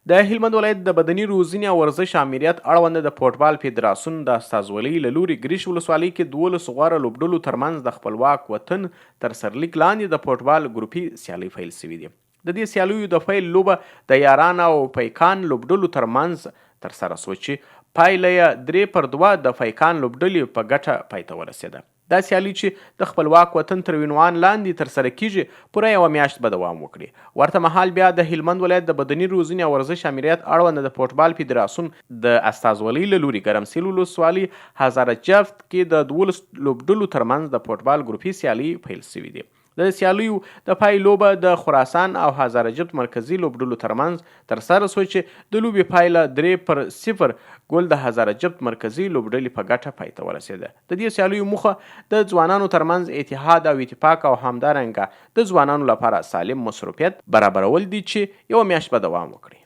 د هلمند ولایت د بدني روزنې او ورزش آمریت اړوند د فوټبال فدراسیون د استازولۍ له لوري ګریش ولسوالۍ کې 12 غوره لوبډلو ترمنځ د خپلواک وطن تر سرلیک لاندې د فوټبال ګروپي سیالۍ پیل شوې دي. د دې سیالیو د پیل لوبه د یاران او پیکان لوبډلو ترمنځ ترسره شوه چې پایله یې 3 پر 2 د پیکان لوبډلې په ګټه پای ته ورسېده. دا سیالي چې د خپلواک وطن تر عنوان لاندې ترسره کیږي، پوره یوه میاشت به دوام وکړي. ورته مهال بیا د هلمند ولایت د بدني روزنې او ورزش آمریت اړوند د فوټبال فدراسیون د استازولۍ له لوري ګرمسیل ولسوالۍ هزاره جفت کې د 12 لوبډلو ترمنځ د فوټبال ګروپي سیالۍ پیل شوې دي. د سیالیو د پای لوبه د خراسان او هزاره جفت مرکزي لوبډلو ترمنځ ترسره شوه چې د لوبې پایله 3 پر 0 ګول د هزاره جفت مرکزي لوبډلې په ګټه پای ته ورسېده. د دې سیالیو موخه د ځوانانو ترمنځ اتحاد او اتفاق او همدارنګه د ځوانانو لپاره سالم مصروفیت برابرول دي چې یوه میاشت به دوام وکړي.